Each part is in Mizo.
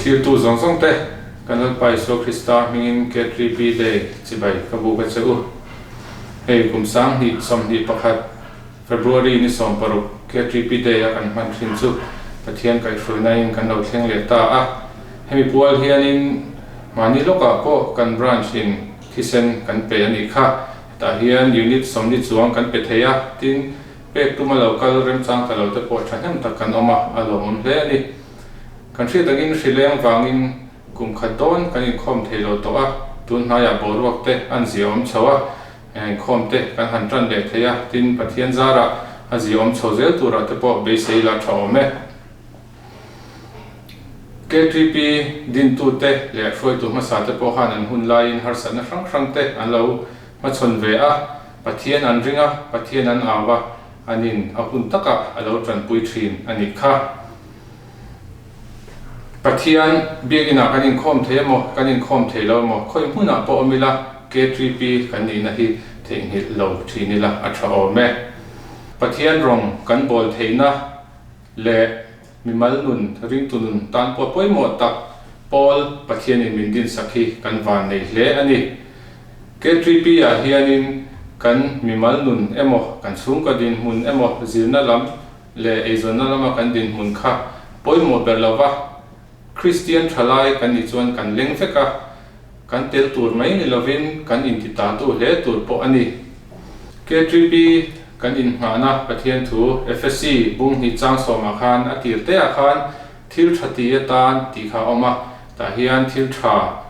Thiltu zawng zawng te, kan Lalpa Isua Krista hmingin KTP Day chibai ka buk a che u. Hei kum 2021 February ni 16 KTP Day a kan hman thin chu Pathian kaihhruaina in kan lo thleng leh ta a. Hemi pual hianin mahni lawkah pawh kan branch in thisen kan pe a nih kha. Hetah hian unit 40 chuang kan pe thei a, tin pek tuma lo kal remchang ta lo te pawh thahnem tak kan awm a, a lawmawm hle a ni. Kan hriat angin hrileng vangin kum khat dawn kan inkhawm thei lo tawh a, tun hnaiah boruak te an ziaawm chho a, inkhawm te kan han tan leh thei a, tin Pathian zarah a ziaawm chho zel turah te pawh beisei la tha awm e. KTP dintute leh hruaitu hmasa te pawh khan an hun laiin harsatna hrang hrang te an lo hmachhawn ve a, Pathian an ring a, Pathian an au a, anin a hun takah a lo tanpui thin a nih kha. Pathian biakinah kan inkhawm thei emaw, kan inkhawm thei lo emaw, khawi hmunah pawh awm ila KTP kan nihna hi theihnghilh lo thin ila a tha awm e. Pathian rawng kan bawl theihna leh mimal nun, ringtu nun tan pawh pawimawh tak pawl Pathianin min dinsak hi kan van nei hle a ni. KTP ah hianin kan mimal nun emaw, kan chhungkaw dinhmun emaw, zirna lam leh eizawnna lama kan dinhmun kha pawimawh ber lo va, Kristian thalai kan nih chuan kan leng vek a, kan tel tur mai ni lovin kan intitatu hle tur pawh a ni. KTP kan innghahna Pathian thu Efesi bung hnih chang sawmah khan a tir teah khan thil tha ti atan tih kha a awm a, tah hian thil tha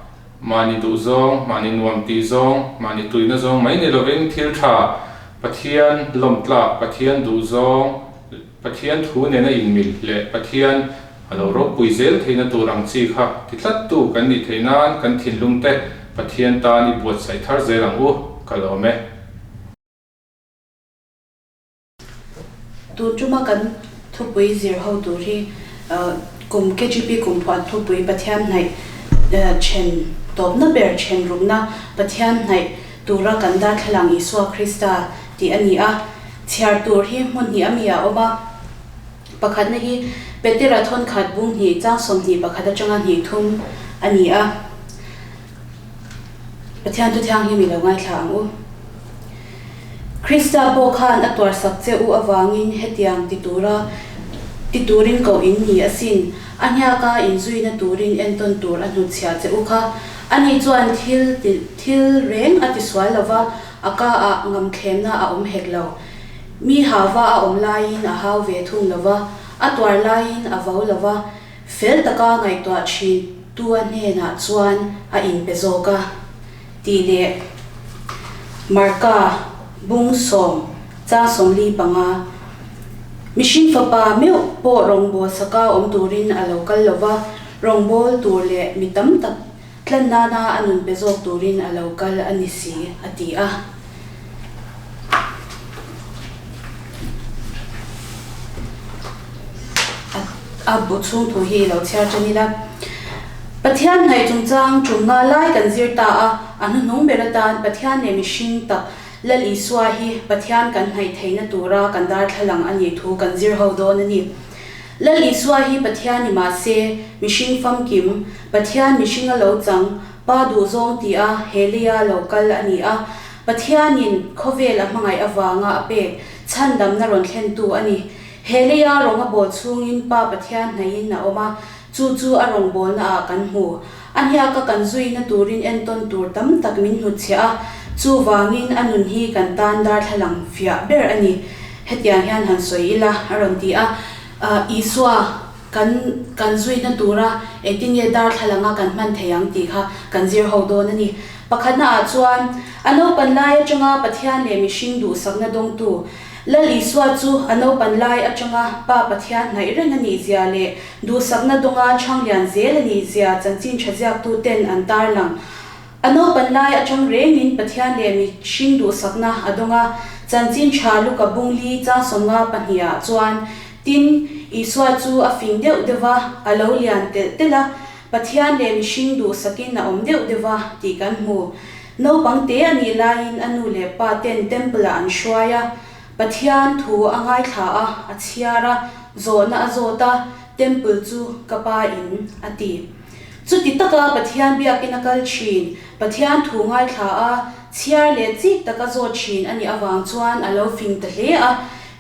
Mahni duh zawng, mahni nuam tih zawng, mahni tuina zawng mai ni lovin thil tha, Pathian lawmtlak, Pathian duh zawng, Pathian thu nena inmil leh Pathian a lo ropui zel theihna tur ang chi kha ti tlattu kan nih theih nan kan thinlung te Pathian tan i buatsaih thar zel ang u, ka lawm e. Tun tuma kan thupui zir ho tur hi kum KGP kum phuah thupui Pathian hnaih then tawpna ber then rukna Pathian hnaih tura kan darthlalang Isua Krista tih a ni a. Chhiar tur hi hmun hnih a mi a awm a. Pakhatna hi Petera thawnkhat bung hnih chang 21 atanga hnih thum a ni a. Pathian thu thianghlim i lo ngaithla ang u. Krista pawh khan a tuarsak che u avangin hetiang ti tura ti turin koh in ni asin. A hniaka inzuina turin entawn tur a hnutchhiah che u kha. Ani chuan thil thil reng a tisual lo va, a ka ah ngamthlemna a awm hek lo. Mi hauva a awm laiin a hau ve thung lo va, a tuar laiin a vo lo va, Fel taka ngaihtuah thin tu a hnenah chuan a inpe zawk a, tih leh Marka bung sawm chang 45. Mihring fapa meuh pawh rawngbâwl saka awm turin a lo kal lo va, rawngbâwl tur leh mi tam tak tlan nana a nun pe zawk turin a lo kal a ni si, a ti a. A bu chhung thu hi i lo chhiar tan ila. Pathian hnaih chungchang tum nga lai kan zir ta a, a hnuhnung ber atan Pathian leh mihring tak Lal Isua hi Pathian kan hnaih theihna tura kan darthlalang a nih thu kan zir ho dawn a ni. Lal Isua hi Pathian ni mah se, mihring famkim, Pathian mihringa lo chang, Pa duhzawng ti a he leia lo kal a ni a. Pathianin khawvel a hmangaih avanga a pek chhandamna rawn thlentu a ni. He leia rawng a bawl chhungin Pa Pathian hnaihin a awm a, chu chu a rawngbawlna ah kan hmu. A hniaka kan zuina turin entawn tur tam tak min hnutchhiah a, chuvangin a nun hi kan tan darthlalang fiah ber a ni. Hetiang hian han sawi ila, a rawn ti a. Isua kan kan zuina tura engtin nge darthlalanga kan hman thei ang tih kha kan zir ho dawn a ni. Pakhatna ah chuan, a naupan lai atanga Pathian leh mihring duhsakna dawngtu Lal Isua chu a naupan lai atanga Pa Pathian hnaih reng a nih zia leh duhsakna dawnga chhanglian zel a nih zia chanchin tha ziaktu ten an tarlang. A naupan lai atang rengin Pathian leh mihring duhsakna a dawng a, chanchin tha Luka bung li chang 52 ah chuan, Tin, Isua chu a fing deuh deuh va, a lo lian telh telh a, Pathian leh mihring duhsakin a awm deuh deuh va tih kan hmu. Naupang te a nih laiin a nu leh pa ten temple ah an hruai a, Pathian thu a ngaithla a, a chhiar a, zawhna a zawt a, Temple chu ka pa in a ti. Chuti taka Pathian biakin a kal thin, Pathian thu ngaithla a, chhiar leh chik taka zawt thin a nih avang chuan a lo fing ta hle a,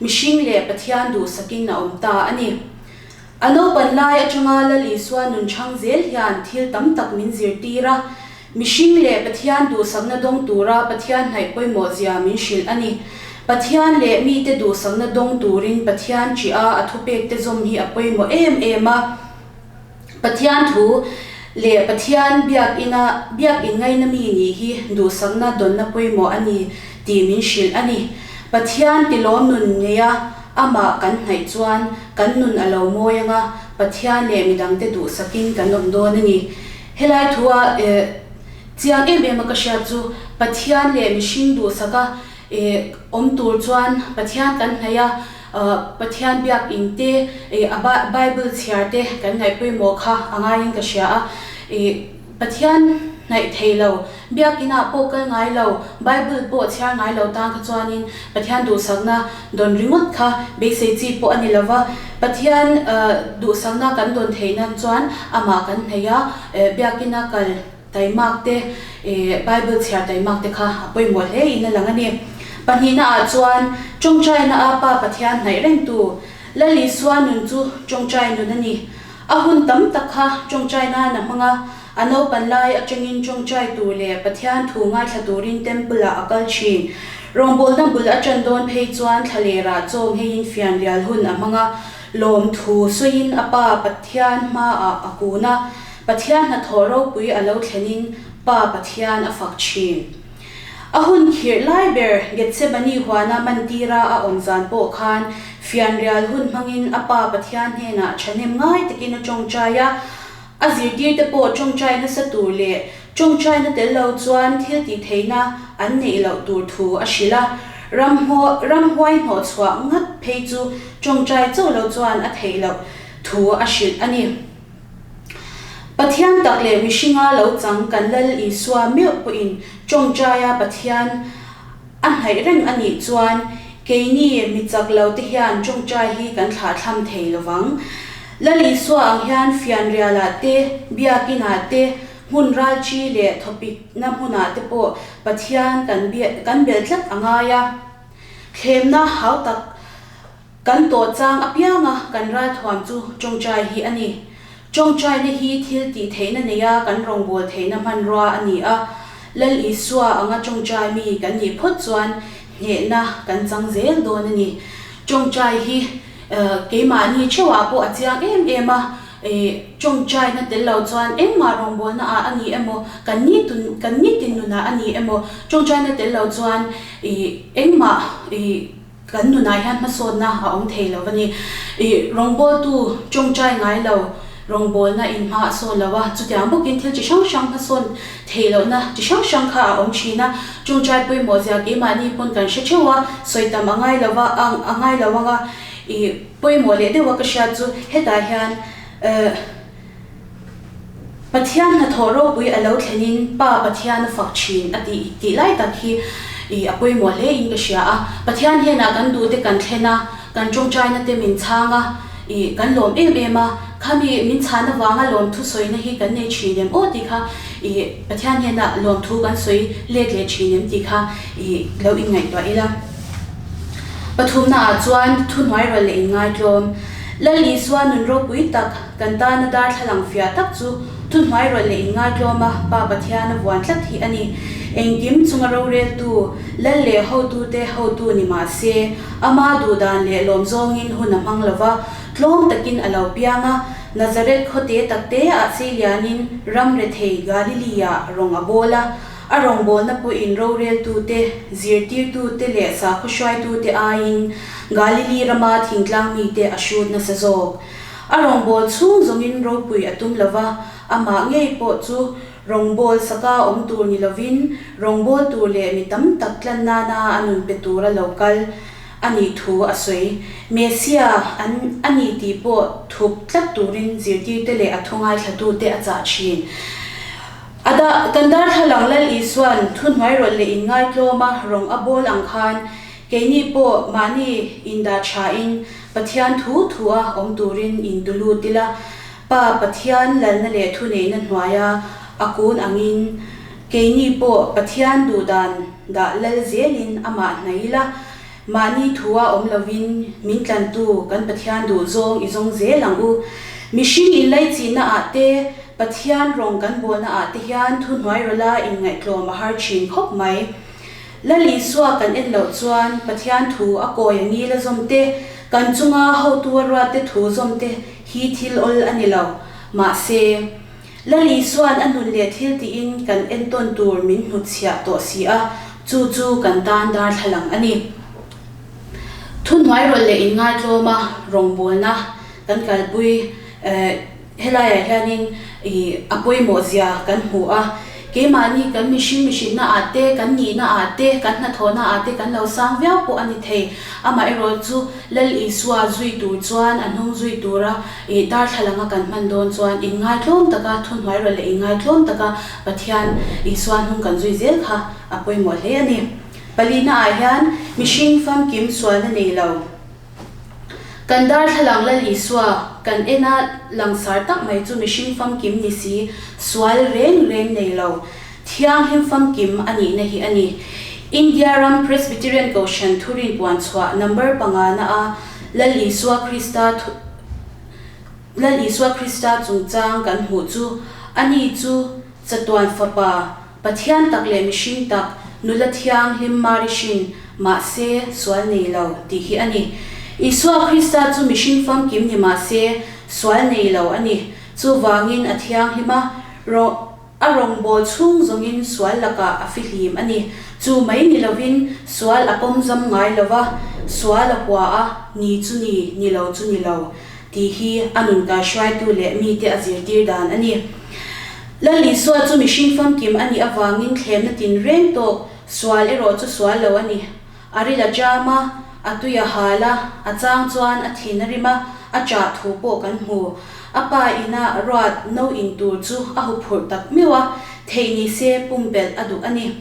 mihring leh Pathian duhsakin a awm ta a ni. A naupan lai atanga Lal Isua nun chhang zel hian thil tam tak min zirtir a, mihring leh Pathian duhsakna dawng tura Pathian hnaih pawimawh zia min hrilh a ni. Pathian leh mite duhsakna dawng turin Pathian ṭih a a thupekte zawm hi a pawimawh em em a. Pathian thu leh Pathian biakina biakin ngaina mi nih hi duhsakna dawnna pawimawh a ni tih min hrilh a ni. Pathian tilawm nun neia amah kan hnaih chuan kan nun a lo mawi anga Pathian leh midangte duhsakin kan awm dawn a ni. Helai thua chiang em em a ka hriat chu Pathian leh mihring duhsaka awm tur chuan Pathian kan hnaih a, Pathian biak in te, a Bible chhiar te kan ngaih pawimawh kha a ngaiin ka hria a. Pathian hnaih thei lo, biak inah pawh kal ngai lo, Bible pawh chhiar ngai lo tan kha chuanin Pathian duhsakna dawn ringawt kha beisei chi pawh a ni lo va. Pathian duhsakna kan dawn theih nan chuan amah kan hnaih a, biak ina kal Taimak te, Bible chhiar taimak te kha a pawimawh hle in a lang a ni. Pahnihna ah chuan tawngtaina a Pa Pathian hnaih rengtu Lal Isua nun chu tawngtai nun a ni. A hun tam tak kha tawngtai nan a hmang a, a naupan lai atangin tawngtai tur leh Pathian thu ngaithla turin Temple ah a kal thin. Rawngbawlna bul a tan dawn phei chuan thlalerah chaw ngheiin fianrial hun a hmang a, lawmthu sawiin a Pa Pathian hmaah a kun a, Pathian hnathawh ropui a lo thlenin Pa Pathian a fak thin. A hun khirh lai ber Gethsemane huana mantira a awm zan pawh khan fianrial hun hmangin a Pa Pathian hnenah thahnem ngai takin a tawngtai a, a zirtirte pawh tawngtai nasa tur leh tawngtaina tel lo chuan thil tihtheihna an neih loh tur thu a hrilh a, ramhuai hnawhchhuah ngat phei chu tawngtai chauh lo chuan a theih loh thu a hrilh a ni. Pathian tak leh mihringa lo chang kan Lal Isua meuh pawhin tawngtaia Pathian a hnaih reng a nih chuan keini mi chak lo te hian tawngtai hi kan thlahthlam thei lo vang. Lal Isua ang hian fianrialah te, biakinah te, hmun ralchi leh thawpikna hmunah te pawh Pathian kan kan bel tlat a ngai a. Thlemna hautak Kan tawh chang apianga kan ralthuam chu tawngtai hi a ni. Tawngtaina hi thil tih theihna neia kan rawngbâwl theihna hmanrua a ni a. Lal Isua anga tawngtai mi kan nih phawt chuan hnehna kan chang zel dawn a ni. Tawngtai hi keimahni theuhah pawh a chiang em em a, tawngtaina tel lo chuan engmah rawngbâwlna ah a ni emaw, kan nitin kan nitin nunah a ni emaw, tawngtaina tel lo chuan engmah Kan nunah hian hmasawnna a awm thei lo a ni. I rawngbawltu tawngtai ngai lo, rawngbawlna in hma a sawn lo a, chutiang bawkin thil chi hrang hrang hmasawn theih lohna chi hrang hrang kha a awm thin a. Tawngtai pawimawh zia keimahni pawn kan hre theuh a, sawi tam a ngai lo va, a ngai lo ang a, i pawimawh leh deuh a ka hriat chu hetah hian eh. Pathian hnathawh ropui a lo thlenin Pa Pathian a fak thin a tih tih lai tak hi ih a pawimawh hle in ka hria a. Pathian hnenah kan duhte kan thlen a, kan tawngtaina te min chhang a, ih kan lawm em em a. Khami min chhan avanga lawmthu sawina hi kan nei thin em aw tih kha ih Pathian hnenah lawmthu kan sawi let leh thin em tih kha ih lo inngaihtuah ila. Pathumna ah chuan thuhnuairawlh leh inngaitlawm Lal Isua nun ropui tak kan tana darthlalang fiah tak chu thuhnuairawlh leh inngaitlawma Pa Pathian a vuan tlat hi a ni. Engkim chunga roreltu, Lal leh hotute hotu ni mah se, ama duhdan leh lawm zawngin hun a hmang lo va, tlawm takin a lo piang a, Nazareth khawte takte ah seilianin ram rethei Galilee-ah rawng a bawl a, A rawngbawlna pawhin roreltute, zirtirtute leh sakhaw hruaitute aiin Galili rama thingtlang mite a hrut nasa zawk. A rawngbâwl chhung zawngin ropui a tum lo va, amah ngei pawh chu rawngbâwl saka awm tur ni lovin rawngbâwl tur leh mi tam tak tlan nana a nun pe tura lo kal a nih thu a sawi. Messiah an a ni tih pawh thup tlat turin zirtirte leh a thu ngaithlatute a chah thin. A dah, kan darthlalang Lal Isua'n thuhnuairawlh leh inngaitlawma rawng a bawl ang khan keini pawh mahni indah thain Pathian thu thua awm turin intu lut ila. Pa Pathian lalna leh thuneihna hnuaia a kun angin keini pawh Pathian duhdan dah lal zelin amah hnaih ila, mahni thua awm lovin min tlantu kan Pathian duh zawng i zawng zel ang u. Mihring inlaichinna ah te, Pathian rawng kan bawlna ah te hian thuhnuai rawla inngaihtlawm a har thin khawp mai. Lal Isua kan en loh chuan Pathian thu a kawi a ngil a zawm te, kan chunga hotu a ruat te thu zawm te hi thil awl a ni lo. Mahse, Lal Isua'n a nun leh thil tiin kan entawn tur min hnutchhiah tawh si a, chu chu kan tan darthlalang a ni. Thuhnuai rawlh leh inngaitlawma rawngbawlna kan kalpui. Helaiah hianin ih a pawimawh zia kan hmu a, keimahni kan mihring mihrinna ah te, kan nihna ah te, kan hnathawhna ah te kan lo sang viau pawh a ni thei. Amaherawh chu Lal Isua zui tur chuan a hnung zui tura ih darthlalanga kan hman dawn chuan inngaitlawm taka thuhnuairawlh leh inngaitlawm taka Pathian Isua hnung kan zui zel kha a pawimawh hle a ni. Palina ah hian mihring famkim sualna nei lo. Kan darthlalang Lal Isua kan ena langsar tak mai chu mihring famkim ni si, sual reng reng nei lo, thianghlim famkim a nihna hi a ni. India ram Presbyterian Kohhran thurin puan chhuah number pangana a Lal Isua Krista thu Lal Isua Krista chungchang kan hmuh chu ani chu chatuan fapa Pathian tak leh mihring tak, nula thianghlim Mari hrin, mahse, sual nei lo, tih hi a ni. Isua Krista chu mihring famkim ni mahse, sual nei lo a ni. Chuvangin a thianghlim a, a rawngbâwl chhung zawngin sual lakah a fihlim a ni. Chu mai ni lovin sual a pawmzam ngai lo va, sual a hua a, ni chu ni, ni lo chu ni lo. Tih hi a nun kaihruaitu leh mite a zirtir dan a ni. Lal Isua chu mihring famkim a nih avangin thlemna tinreng tawk, sual erawh chu sual lo a ni. A ril a jam a, a tui a hal a, a chang chuan a thin a rim a, a chah thu pawh kan hmu. A pa ina ruat no in tur chu a huphurh tak meuh a, theih ni se pumpelh a duh a ni.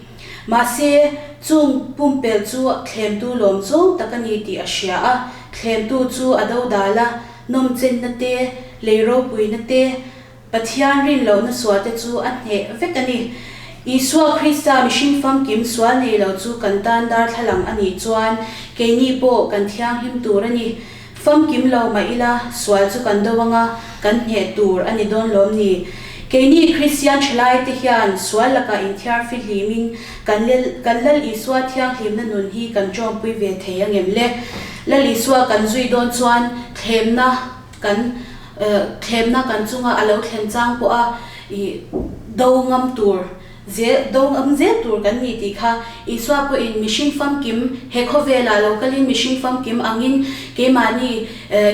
Mahse, chung pumpelh chu thlemtu lawm zawng tak a ni tih a hria a, thlemtu chu a dodal a, nawmchenna te, lei ropuina te, Pathian rin lohna sualte chu a hneh vek a ni. Isua Krista mihring famkim sual nei lo chu kan tan darthlalang a nih chuan keini pawh kan thianghlim tur a ni. Famkim lo mah ila, sual chu kan do anga kan hneh tur a ni dawn lawm ni? Keini Kristian thalaite hian sual lakah inthiar fihlimin kan kan Lal Isua thianghlimna nun hi kan tawmpui ve thei angem le? Lal Isua kan zui dawn chuan thlemna kan thlemna kan chunga a lo thlen chang pawha ih do ngam tur Zel, do ngam zel tur kan ni tih kha Isua pawhin mihring famkim he khawvelah lo kalin mihring famkim angin keimahni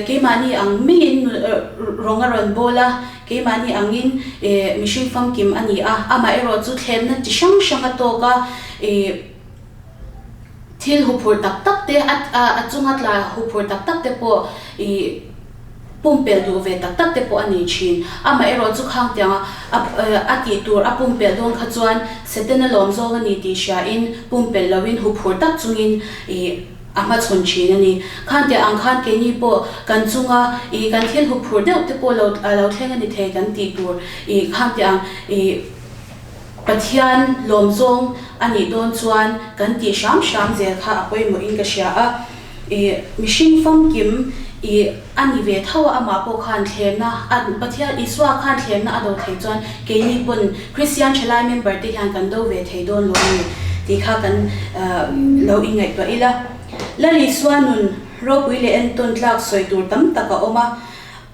keimahni ang maiin rawng a rawn bawl a, keimahni angin mihring famkim a ni a, amaherawh chu thlemna chi hrang hrang a tawk a, Thil huphurh tak tak te, a chunga tla huphurh tak tak te pawh ih pumpelh duh ve tak tak te pawh a ni thin. Amaherawh chu khang tianga a tih tur a pumpelh dawn kha chuan Setana lawm zawng a ni tih hriain pumpelh loin huphurh tak chungin ih a hmachhawn thin a ni. Khang tiang ang khan keini pawh kan chunga ih kan thil huphurh deuh te pawh lo a lo thleng a ni thei kan tih tur ih khang tiang ih Pathian lawm zawng a nih dawn chuan kan tih hram hram zel kha a pawimawhin ka hria a, ih mihring famkim ih a ni ve tho a, amah pawh khan thlemna a Pathian Isua khan thlemna a do thei chuan keini pawn Kristian thalai member te hian kan do ve thei dawn lo a ni tih kha kan lo inngaihtuah ila. Lal Isua nun ropui leh entawn tlak sawi tur tam tak a awm a,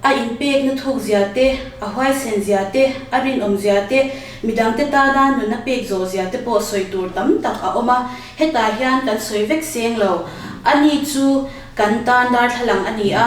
A inpekna thuk zia te, a huaisen zia te, a rinawm zia te, midangte tana nun a pek zawh zia te pawh sawi tur tam tak a awm a, hetah hian kan sawi vek seng lo. Ani chu kan tan darthlalang a ni a,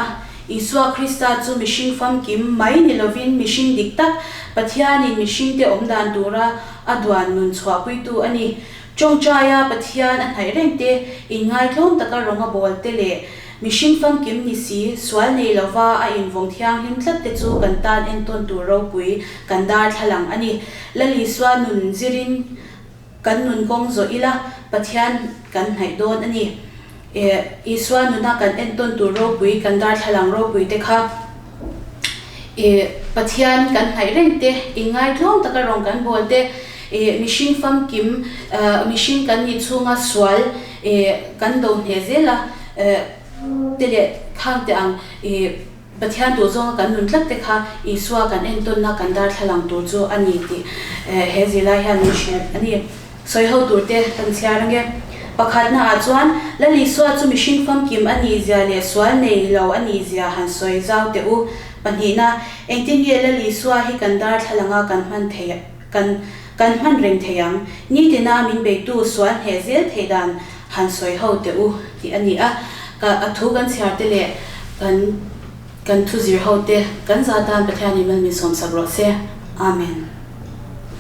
Isua Krista chu mihring famkim mai ni lovin mihring dik tak, Pathianin mihringte awm dan tura a duan nun chhuahpuitu a ni. Tawngtaia Pathian a hnaih reng te, inngaitlawm taka rawng a bawl te leh Mihring famkim ni si, sual nei lova a invawng thianghlim tlat te chu kan tan entawn tur ropui kan darthlalang a ni. Lal Isua nun zirin kan nun kawng zawh ila Pathian kan hnaih dawn a ni. Isua nuna kan entawn tur ropui kan darthlalang ropui te kha. Pathian kan hnaih reng te, inngaitlawm taka rawng kan bawl te, ih mihring famkim mihring kan nih chhunga sual ih kan do hneh zel a te leh khang te ang ih Pathian duh zawnga kan nun tlat te kha Isua kan entawnna kan darthlalang tur chu a ni tih he zirlai hian min hrilh a ni. Sawi ho tur te kan chhiar ange. Pakhatna ah chuan Lal Isua chu mihring famkim a nih zia leh sual nei lo a nih zia han sawi zau teh u. Pahnihna, engtin nge Lal Isua hi kan darthlalanga kan hman theih kan kan hman reng thei ang? Nitina min beitu sual hneh zel theih dan han sawi ho teh u tih a ni a. Ka a thu kan chhiar te leh kan kan thu zir ho te kan za tan Pathianin mal min sawmsak rawh se. Amen.